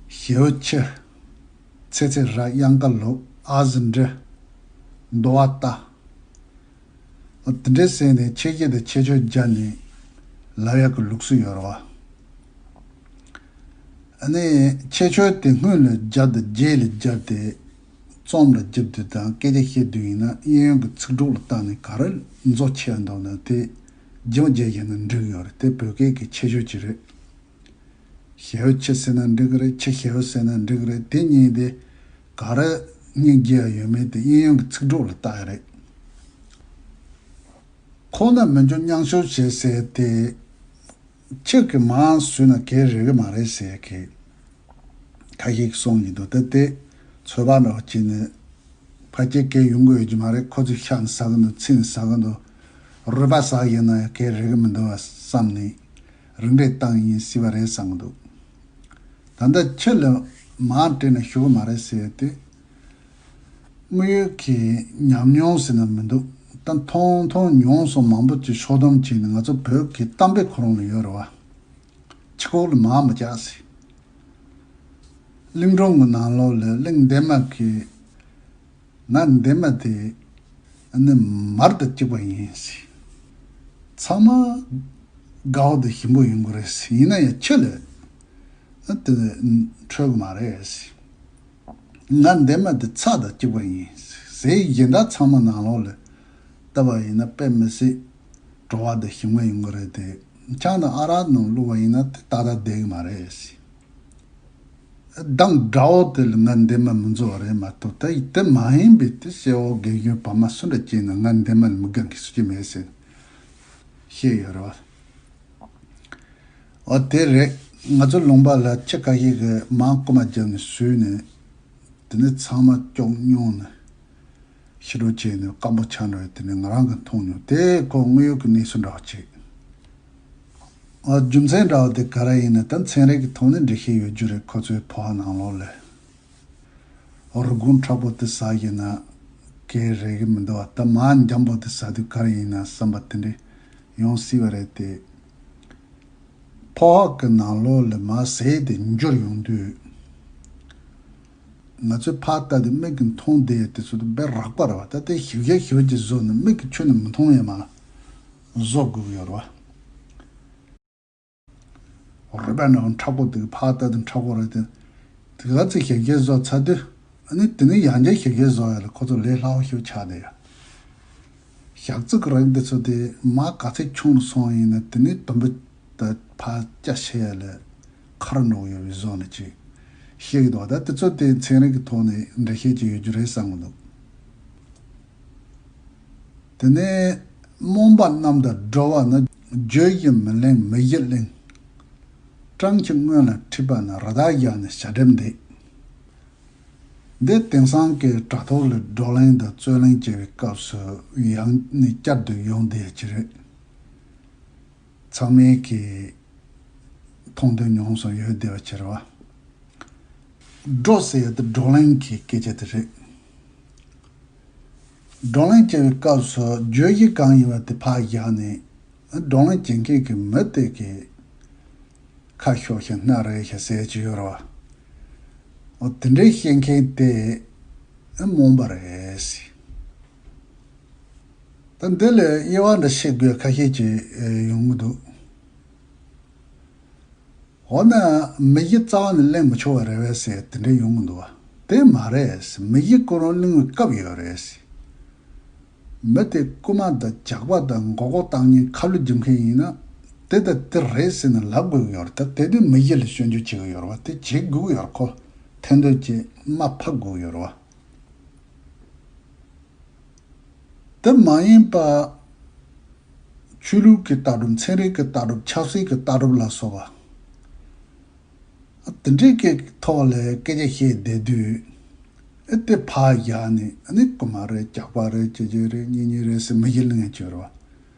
ཞེའུ་ཁྱི། ཚེ་ཚེ་ར། གཡང་དཀར་ལོ། ཨ་ཟི་འབྲི། འདོ་བ་རྟ། དེ་འདྲའི་ཟེར་ནས་ཁྱད་ཆོས་དང་ཁྱད་ཆོས་སྦྱར་ནས་ལབ་ཡག་གི་ལུགས་སྲོལ་ཡོད་རེད་བ། ཨ་ནི་ཁྱད་ཆོས་དེ་སྔོན་ལ་སྦྱར་དང་རྗེས་ལ་སྦྱར་ཏེ་རྩོམ་ལ་རྒྱབ་དུས་དང་སྐད་ཆ་བཤད་དུས་ཡིན་ན། གཡས་གཡོན་གྱི་ཚིག་གྲོགས་ལ་བལྟས་ནས་ག་རེ་མཛོ་ཆེ་འདུག་ན་དེ་རྗེས་མ་རྗེས་བཞིན་དུ་འབྲི་གི་ཡོད་རེད། དེ་བོད་སྐད་ཀྱི་ཁྱད་ཆོས་ཅིག་རེད། ཞེའུ་ཁྱི་ཟེར་ན་འགྲིག་གི་རེད། ཁྱི་ཞེའུ་ཟེར་ན་འགྲིག་གི་རེད། དེ་གཉིས་དེ་ག་རེ་སྙིང་རྗེ་ཡ་ཡོད་མེད་དེ་གཡས་གཡོན་གྱི་ཚིག་གྲོགས་ལ་བལྟ་ཡ་རེད། ཁོག་ན་མི་འཇུ་མྱང་ཤོར་བྱེད་ཟེར་དེ། ཁྱི་གིས་མར་ཟོས་ན་ག་རེ་རེད་གི་མ་རེད་ཟེར་གི་ཁ་ཤས་ཀྱིས་གསུང་གི་འདུག་ད་དེ་ཚོད་དཔག་འདྲ་བོ་བྱས་ནས། ཕལ་ཆེར་ག་གེ་ཡོང་གི་ཡོད་ཀྱི་མ་རེད། ཁོ་ཚོས་ཤ་ནི་ཟ་གི་འདུག་ཚིལ་ནི་ཟ་གི་འདུག་རུས་པ་ཟ་གི་ཡིན་ན་ཡང་ག་གེ་རེད་གི་མི་འདུག་བསམ་ནས་རིན་འགྲེ་བཏང་ཡིན་སྲིད་པ་རེད་བསམ་གི་འདུག་ད་ལྟ་ཁྱི་ལ་མར་སྤྲད་ན་ཞུ་གི་མ་རེད་ཟེར་ཏེ། དངོས་ཡོད་ཀྱི་ཉམས་མྱོང་ཟེར་ན་མི་འདུག་ད་མཐོང་མཐོང་མྱོང་སོང་མང་པོ་ཅིག་ཤོག་སྡོམ་བྱས་ནས། ང་ཚོ་བོད་ཀྱི་གཏམ་དཔེ་ཁོ་རང་ལ་ཡོད་རེད་བ། ཁྱི་ཁོག་ལ་མར་མི་བཅག་ཟེར། གླིང་སྒྲུང་གི་ནང་ལོགས་ལ་གླིང་འདན་མ་གིས། ང་འདན་མ་དེ་ནི་མར་དང་གཅིག་པ་ཡིན་ཟེར། ཚང་མ་དགའ་བོ་དང་ཞིམ་པོ་ཡོང་གི་རེད་ཟེར། ཡིན་ན་ཡང་ཁྱི་ལ་དེ་འཕྲོད་གི་མ་རེད་ཟེར། ང་འདན་མ་དེ་ཚྭ་དང་གཅིག་པ་ཡིན་ཟེར། གཞན་དག་ཚང་མ་ནང་ལོགས་ལ་ལྟ་བ་ཡིན་ན་དཔེ་མི་སྲིད་བྲོ་བ་དང་ཞིམ་པོ་ཡོང་གི་རེད་དེ། ཆང་དང་ཨ་རག་ནང་བླུགས་པ་ཡིན་ན་དེ་ཏག་ཏག་བསྡད་གི་མ་རེད་ཟེར། གདངས་འདྲ་བོ་དེ་ལ་ང་འདན་མ་མི་འཛོ་བ་རེད་མ་གཏོགས། ད་དེ་མ་ཡིན་པའི་དེ་གསལ་བོ་རྒན་གཞོན་བར་མ་སུ་འདྲ་སྐྱེས་ན་ང་འདན་མ་ལ་མི་དགའ་མཁན་སུ་གཅིག་མེད་ཟེར་བཤད་ཡོད་རེད་བ། འོ་དེ་རེད། ང་ཚོ་ལུང་པ་ལ་ཁྱི་ཁ་ཤས་ཀྱིས་མར་རྐུ་མ་བརྒྱབ་ནས་ཟོས་ནས། དེ་ནས་ཚང་མ་སྐྱོ་མྱོང་ནས་ཕྱི་དྲོ་བྱས་ནས་སྐམ་པོ་ཆགས་འགྲོ་ཡ་དེ་ནས་ང་རང་གིས་མཐོང་མྱོང་། དེ་ཁོ་དངོས་ཡོད་ཀྱི་གནས་ཚུལ་འདྲ་བོ་ཅིག་ཨ། རྒྱུ་མཚན་འདྲ་བོ་དེ་ག་རེ་ཡིན་ན། ད་ཚན་རིག་གི་ཐོག་ནས་འགྲེལ་བཤད་ཡོད་རྒྱུ་རེད། ཁོ་ཚོའི་ཕོ་བ་ནང་ལོགས་ལ་རུས་ཁུངས་མཁྲེགས་པོ་དེ་ཟ་ཡིན་ན་ག་གེ་རེད་གི་མི་འདུག་བ། ད་མར་འཇམ་པོ་དེ་ཟ་དུས་ག་རེ་ཡིན་ན་བསམ་པ་དེ་འདྲ་ཡོང་སྲིད་པ་རེད་དེ། ཕོ་བ་གི་ནང་ལོགས་ལ་མར་ཟས་དེ་འགྱུར་ཡོང་དུས། ང་ཚོས་ཕར་ལྟ་དུས་མིག་གིས་མཐོང་བསྡད་ཡ་དེ་ཚོ་དེ་དཔེ་རགས་པ་རེད་བ། ད་དེ་ཞིབ་ཞིབ་ཞིབ་ཀྱིས་བཟོས་ནས་མིག་གིས་ཁྱོན་ནས་མི་མཐོང་ཡ་མར་བཟོ་དགོས་ཀྱི་ཡོད་རེད་བ། རུས་པ་ནང་མཁྲེགས་པོ་དེ་ཕར་ལྟ་དུས་མཁྲེགས་པོ་རེད་དེ། དེ་ག་ཚོད་ཞིབ་ཞིབ་བཟོ་ཚར་དུས། ཨ་ནི་དེ་ནས་ཡང་བསྐྱར་ཞིབ་ཞིབ་བཟོ་ཡ་ལ་ཁོ་ཚོ་ལས་སླ་བོ་ཞིག་ཆགས་བསྡད་ཡ། ཞག་ཙིག་གི་རིང་དེ་ཚོ་དེ་མར་ག་ཚོད་ཆུང་རུ་སོང་ཡིན་ན། དེ་ནས་དུམ་བུ་དེ་ཕར་རྒྱ་ཆེ་ཡ་ལ་ཁ་རུ་འགྲོ་གི་ཡོད་པའི་བཟོ་འདྲ་ཅིག་ཤེས་ཀྱི་འདུག་ད་དེ་ཚོ་དེ་ཚན་རིག་གི་ཐོག་ནས་འགྲེལ་བཤད་ཅིག་ཡོད་རྒྱུ་རེད་བསམ་གྱི་འདུག་དེ་ནས་རྨོངས་པ་རྣམས་དང་འགྲོ་བ་ནི། བརྗོད་ཀྱིས་མི་ལེན་མི་ཡིས་གླེང་། སྤྲང་ཁྱི་སྔོན་ལ་ཁྲིད་པ་ན། རི་དྭགས་བཞག་ནས་བྱ་སྒྲིབ་འདེད། འདི་དེང་སང་གི་དྲ་ཐོག་ལ་བགྲོ་གླེང་དང་རྩོད་གླེང་བྱེད་པའི་སྐབས་སུ་ཡང་ནས་བསྐྱར་དུ་ཡོང་བསྡད་ཀྱི་རེད། ཚང་མས་ཀྱིས་མཐོང་ཐོས་མྱོང་སོང་ཡོད་བསྡད་པ་ཅིག་རེད་བ། བགྲོ་ཟེར་ཡ་དེ་བགྲོ་གླེང་གི་སྐད་ཆ་དེ་རེད། བགྲོ་གླེང་བྱེད་པའི་སྐབས་སུ་བརྗོད་གཞི་གང་ཡིན་པ་དེ་ཕར་བཞག་ནས། བགྲོ་གླེང་བྱེད་མཁན་གྱི་མི་དེ་གི་ཁ་ཤོར་ཤག་སྣ་རལ་ཤག་ཟེར་གྱི་ཡོད་རེད་བ། འོ་དེ་འདྲའི་བཤད་མཁན་དེ་རྨོངས་པ་རེད། ད་འདི་ལས་དབྱེ་བ་འདྲ་ཕྱེ་དགོས་ཁ་ཤས་ཅིག་ཡོང་གི་འདུག་འོ་ན་མི་གཞི་རྩ་བ་ནས་གླེང་མི་ཆོག་པ་རེད་པས་ཟེར་དེ་འདྲ་ཡོང་གི་འདུག་བ། དེ་མ་རེད། མི་གཞི་ཁོ་རང་གླེང་བའི་སྐབས་ཡོད་རེད། མི་དེ་རྐུ་མ་དང་ཇག་པ་དང་མགོ་སྐོར་བཏང་མཁན་ཁ་ལོ་བརྒྱབ་མཁན་ཡིན་ན། དེ་དང་དེ་རེད་ཟེར་ནས་ལབ་དགོས་ཀྱི་ཡོད་རེད། ད་དེ་དུས་མི་གཞི་ལ་སྐྱོན་བརྗོད་བྱེད་ཀྱི་ཡོད་རེད་བ། དེ་བྱེད་དགོས་ཀྱི་ཡོད་རེད། ཁོ་ཐེར་འདོན་གྱིས་རྨ་ཕབ་དགོས་ཀྱི་ཡོད་རེད་བ། དེ་མ་ཡིན་པ། ཆོས་ལུགས་ཀྱི་ལྟ་གྲུབ། ཚན་རིག་གི་ལྟ་གྲུབ། ཆབ་སྲིད་ཀྱི་ལྟ་གྲུབ་ལ་སོགས་པ། དེ་འདྲའི་གི་ཐོག་ལ་སྐད་ཆ་བཤད་བསྡད་དུས། ཨེ་དེ་ཕར་བཞག་ནས་ཨ་ནི་རྐུ་མ་རེད། ཇག་པ་རེད། ཅི་ཅི་རེད། གཉེན་ཉེ་རེད་ཟེར་མི་གཞི་གླེང་ཡ་ཅིག་ཡོད་རེད་བ།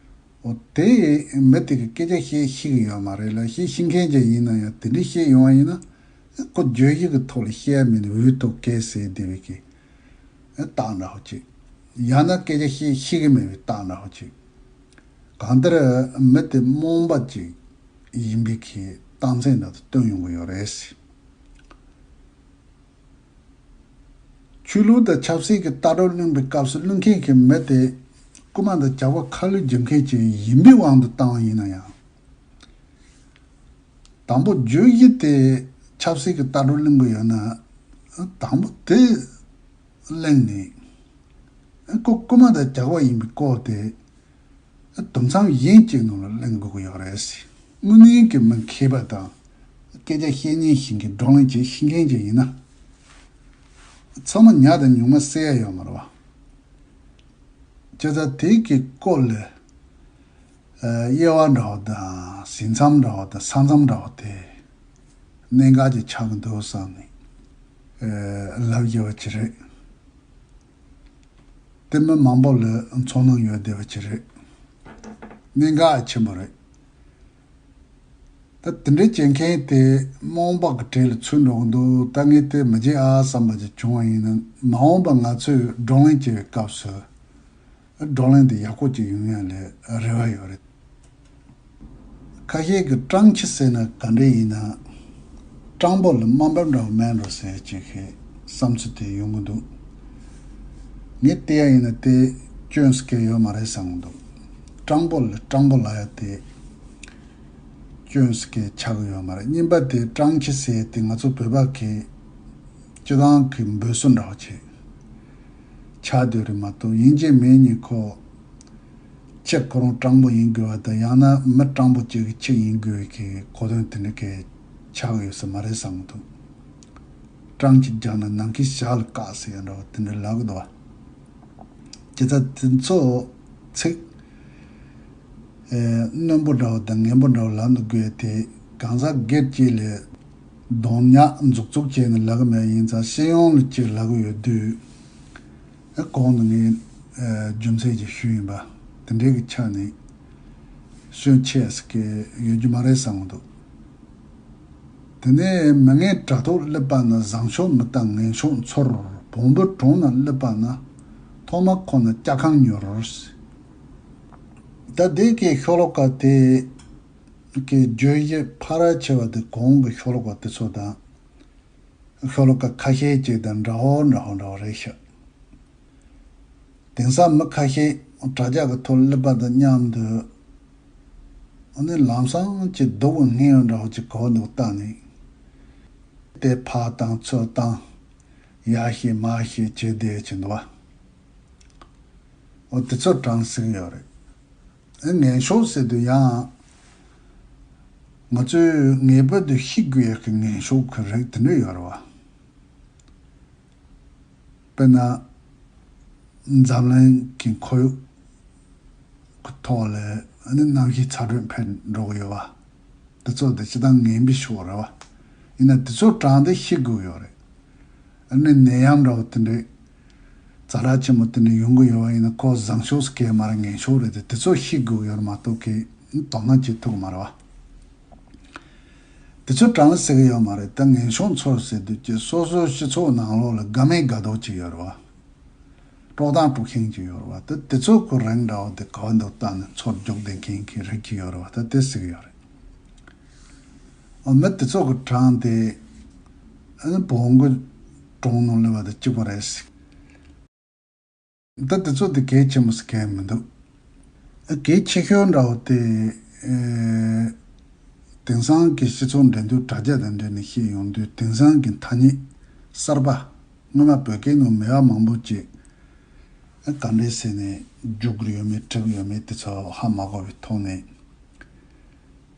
འོ་དེ་མི་དེ་གི་སྐད་ཆ་བཤད་ཤེས་ཀྱི་ཡོད་མ་རེད་ལ། བཤད་ཤེས་མཁན་ཅིག་ཡིན་ན་ཡང་དེ་འདྲའི་བཤད་ཡོང་བ་ཡིན་ན། ཨེ་ཁོ་བརྗོད་གཞི་གི་ཐོག་ལ་བཤད་ཡ་མིན་འོས་ཐོག་སྐད་ཟེར་བསྡད་པའི་གི་ཨེ་རྟགས་འདྲ་བོ་ཅིག་ཡང་ན་སྐད་ཆ་བཤད་ཤེས་ཀྱི་མེད་པའི་རྟགས་འདྲ་བོ་ཅིག་གང་ལྟར་མི་དེ་རྨོངས་པ་ཅིག་ཡིན་པའི་གི་རྟགས་མཚན་འདྲ་དུ་སྟོན་ཡོང་གི་ཡོད་རེད། ཆོས་ལུགས་དང་ཆབ་སྲིད་ཀྱི་ལྟ་གྲུབ་གླེང་བའི་སྐབས་སུ་གླེང་མཁན་གྱི་མི་དེ་རྐུ་མ་དང་ཇག་པ་ཁ་ལོ་བརྒྱབ་མཁན་ཅིག་ཡིན་པའི་དབང་དུ་བཏང་བ་ཡིན་ན་ཡང་། དང་པོ་བརྗོད་གཞི་དེ་ཆབ་སྲིད་ཀྱི་ལྟ་གྲུབ་གླེང་གི་ཡོད་ན། དང་པོ་དེ་གླེང་ནས། ཁོ་རྐུ་མ་དང་ཇག་པ་ཡིན་པའི་སྐོར་དེ། དུམ་མཚམས་གཞན་གཅིག་ནང་ལ་གླེང་དགོས་ཀྱི་ཡོད་རེད། དངོས་གནས་ཀྱི་མི་མཁས་པ་དང་། སྐད་ཆ་བཤད་ཉན་ཤེས་མཁན། བགྲོ་གླེང་བྱེད་ཤེས་མཁན་ཅིག་ཡིན་ན། ཚང་མ་ཉག་དང་ཉུང་མ་བསྲེ་ཡ་ཡོད་མ་རེད་བ། བྱས་ཙང་དེ་གི་སྐོར་ལ། ཨ། དབྱེ་བ་འདྲ་བོ་དང་། ཟིན་མཚམས་འདྲ་བོ་དང་། ས་མཚམས་འདྲ་བོ་དེ་གནད་འགག་ཅིག་ཆགས་ཀྱི་འདུག་བསམ་ནས། ཨ། ལབ་བརྗོད་པ་ཅིག་རེད། དེ་མི་མང་པོ་ལ་ཚོར་སྣང་ཡོད་བསྡད་པ་ཅིག་རེད། གནད་འགག་ཆེན་པོ་རེད། ད་དེ་འདྲའི་བྱེད་མཁན་དེ་རྨོངས་པ་གི་གྲས་ལ་ཚུད་འགྲོ་གི་འདུག་ད་ངས་དེ་མི་བྱེད་ཨ་བསམ་པ་ཅིག་བྱུང་བ་ཡིན་ན། མ་འོངས་པ་ང་ཚོས་བགྲོ་གླེང་བྱེད་པའི་སྐབས་སུ། བགྲོ་གླེང་དེ་ཡག་པོ་ཅིག་ཡོང་ཡ་ལ་རེ་བ་ཡོད་རེད། ཁ་ཤས་ཀྱིས་སྤྲང་ཁྱི་ཟེར་ན་ག་འདྲ་ཡིན་ན། སྤྲང་པོ་ལ་དམའ་འབེབས་འདྲ་བོ་མེད་འགྲོ་ཟེར་ཅིག་གི་བསམ་ཚུལ་དེ་ཡོང་གི་འདུག་ངས་བལྟས་ཡ་ཡིན་ན་དེ་སྐྱོན་ཟེར་མཁན་ཡོད་མ་རེད་བསམ་གི་འདུག་སྤྲང་པོ་ལ་སྤྲང་པོ་ལབ་ཡ་དེ་སྐྱོན་ཟེར་མཁན་ཆགས་ཀྱི་ཡོད་མ་རེད། གཉིས་པ་དེ་སྤྲང་ཁྱི་ཟེར་ཡ་དེ་ང་ཚོ་བོད་པ་གི་སྤྱི་བཏང་གི་འབོད་སྲོལ་འདྲ་བོ་ཅིག་ཆགས་བསྡད་རེད་མ་གཏོགས། ཡིན་གཅིག་མིན་གཉིས་ཁོ་ཁྱི་ཁོ་རང་སྤྲང་པོ་ཡིན་དགོས་པ་དང་། ཡང་ན་མི་སྤྲང་པོ་གཅིག་གི་ཁྱི་ཡིན་དགོས་པའི་གི་གོ་དོན་དེ་འདྲ་གི་ཆགས་ཡོད་ས་མ་རེད་བསམ་གི་འདུག་སྤྲང་ཁྱི་རྒྱག་ན་ནམ་མཁའི་ཞག་ལ་བཀག་ཟེར་ཡ་འདྲ་བོ་དེ་འདྲ་ལབ་གི་འདུག་བ། དེ་ལྟར་དེ་ཚོ་ཚིག་ཨེ། རྣོན་པོ་འདྲ་བོ་དང་ངན་པོ་འདྲ་བོ་ལབ་འདུག་དགོས་དེ། གང་ཟག་སྒེར་གཅིག་ལ་གདོང་ཉག་མཛུབ་བཙུགས་བྱས་ནས་ལབ་གི་མེད། ཡིན་ཙང་སྤྱི་ཡོངས་ལ་ཅིག་ལབ་གི་ཡོད་དུས། ཨེ། གོང་དུ་ངས་ཨེ། རྒྱུ་མཚན་ཅིག་ཞུས་ཡིན་པ། དེ་འདྲའི་གི་ཆ་ནས་སྐྱོན་ཆེ་ཟེར་གི་ཡོད་རྒྱུ་མ་རེད་བསམ་གི་འདུག་དེ་ནས་མི་ངན་དྲ་ཐོག་སླེབས་པ་ན། བཟང་ཕྱོགས་མི་ལྟ་ངན་ཕྱོགས་འཚོལ། བོང་བུ་གྲོང་ན་སླེབས་པ་ན། ཐོག་མ་ཁོ་ན་སྐྱ་ཁང་ཉོར། ད་དེ་གའི་ཤོ་ལོ་ཀ་དེ་གི་བརྗོད་གཞི་ཕལ་ཆེ་བ་དེ་གོང་གི་ཤོ་ལོ་ཀ་དེ་ཚོ་དང་། ཤོ་ལོ་ཀ་ཁ་ཤས་ཅིག་དང་འདྲ་བོ་འདྲ་བོ་འདྲ་བོ་རེད་ཤག་དེང་སང་མི་ཁ་ཤས་དྲ་རྒྱ་གི་ཐོག་སླེབས་པ་དང་མཉམ་དུ། ཨ་ནི་ལམ་སང་ཅིག་སྡུག་པོ་ངན་པ་འདྲ་བོ་ཅིག་གོ་འདུག་བལྟས་ནས། དེ་ཕར་བཏང་ཚུར་བཏང་། ཡར་བཤད་མར་བཤད་བྱས་བསྡད་ཀྱི་འདུག་བ། འོ་དེ་ཚོ་དྲང་ཟེར་གྱི་ཡོད་རེད། ཨེ། ངན་ཕྱོགས་ཟེར་དུས་ཡང་ང་ཚོས་ངེས་པར་དུ་ཤེས་དགོས་ཡག་གི་ངན་ཕྱོགས་ཀྱི་རིགས་དེ་འདྲ་ཡོད་རེད་བ། དཔེར་ན། འཛམ་གླིང་གི་ཁོར་ཡུག་གི་ཐོག་ལ་ཨ་ནི་གནམ་གཤིས་ཚ་དྲོད་འཕེལ་འགྲོ་གི་ཡོད་བ། དེ་ཚོ་དེ་སྤྱིར་བཏང་ངན་པའི་ཕྱོགས་རེད་བ། ཡིན་ན་དེ་ཚོ་དྲངས་ཏེ་ཤེས་དགོས་ཡོད་རེད། ཨ་ནི་ནད་ཡམས་འདྲ་བོ་དེ་འདྲའི་ཛ་དྲག་ཆེན་པོ་དེ་འདྲ་ཡོང་གི་ཡོད་བ་ཡིན་ན། ཁོ་བཟང་ཕྱོགས་སུ་སྐྱེལ་མ་རེད། ངན་ཕྱོགས་རེད་དེ། དེ་ཚོ་ཤེས་དགོས་ཡོད་རེད་མ་གཏོགས་གི་དོ་སྣང་བྱེད་ཐུབ་ཀྱི་མ་རེད་བ། དེ་ཚོ་དྲང་ཟེར་གི་ཡོད་མ་རེད། ད་ངན་ཕྱོགས་འཚོལ་ཟེར་དུས་ཀྱི་སོ་སོའི་སྤྱི་ཚོགས་ནང་ལོགས་ལ་དགའ་མེད་དགའ་མདོག་ཅིག་ཡོད་རེད་བ། དཀྲོག་གཏམ་དཀྲོག་ཤིང་ཅིག་ཡོད་རེད་བ། ད་དེ་ཚོ་གི་རིགས་འདྲ་བོ་དེ་ག་བ་འདུག་བལྟས་ནས་འཚོལ་རྒྱུག་བསྡད་མཁན་གྱི་རིགས་ཅིག་ཡོད་རེད་བ། ད་དེ་ཟེར་གི་ཡོད་རེད། ཨ། མི་དེ་ཚོ་གི་དྲངས་ཏེ། ཨ་ནི་བོང་གུ་ གྲོང་ནང་སླེབས་པ་དང་གཅིག་པ་རེད། ད་དེ་ཚོ་དེ་གལ་ཆེན་པོ་ཟེར་གལ་མི་འདུག་གལ་ཆེ་ཤོས་འདྲ་བོ་དེ། ཨེ། དེང་སང་གི་སྤྱི་ཚོགས་འགྲན་བསྡུར་དྲ་རྒྱ་དང་འབྲེལ་ནས་བཤད་ཡོང་དུས། དེང་སང་གི་ཐ་སྙད་གསར་པ། སྔོན་མ་བོད་སྐད་ནང་མེད་པ་མང་པོ་ཅིག་ཨ་ག་འདྲས་ཟེར་ནས་འཇུག་གི་ཡོད་མེད་འབྲི་གི་ཡོད་མེད་དེ་ཚོ་ཧ་མ་གོ་བའི་ཐོག་ནས།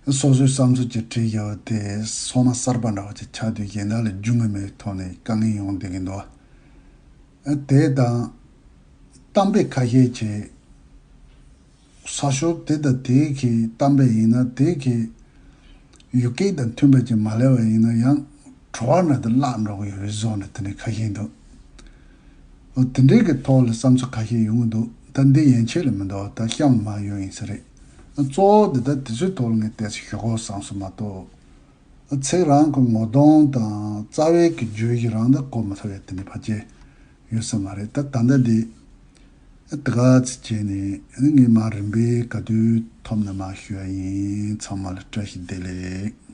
སོ་སོའི་བསམ་ཚུལ་ཅིག་བྲིས་བཞག་པ་དེ་སོ་མ་གསར་པ་འདྲ་བ་ཅིག་ཆགས་དུས། གཞན་དག་ལ་འཇུག་ངེས་མེད་པའི་ཐོག་ནས་དཀའ་ངལ་ཡོང་བསྡད་ཀྱི་འདུག་ཨ་དེ་དང་གཏམ་དཔེ་ཁ་ཤས་ཅིག་གསར་ཤོག་དེ་དང་དེ་གི་གཏམ་དཔེ་ཡིན་ན། དེ་གི་ཡུལ་སྐད་དང་མཐུན་པ་ཅིག་མ་སླེབས་པ་ཡིན་ན་ཡང་། བྲོ་བ་འདྲ་དེ་བརླག་འགྲོ་གི་ཡོད་རེད་བཟོ་འདྲ་དེ་འདྲ་ཁ་ཤས་འདུག་འོ་དེ་འདྲའི་གི་ཐོག་ལ་བསམ་ཚུལ་ཁ་ཤས་ཡོང་གི་འདུག་ད་འདི་ཡན་ཆད་ལ་མི་འདུག་ད་གཤམ་མ་ཡོང་ཡིན་ས་རེད། གཙོ་བོ་འདི་ད་དེ་ཚོའི་ཐོག་ལ་ངས་ཏོག་ཙམ་ཞུ་དགོས་བསམ་སོང་མ་གཏོགས། ཚིག་རང་གི་ངོ་གདོང་དང་རྩ་བའི་གི་བརྗོད་གཞི་རང་ད་གོ་མ་ཐུབ་ཡ་དེ་འདྲ་ཕལ་ཆེར་ཡོད་ས་མ་རེད། ད་ད་ལྟ་འདི་དེ་ག་ཚོད་བྱས་ནས་ངས་མ་རིམ་པས་ག་དུས་ཐོབ་ན་མ་ཞུ་ཡ་ཡིན། ཚང་མ་ལ་བཀྲ་ཤིས་བདེ་ལེགས།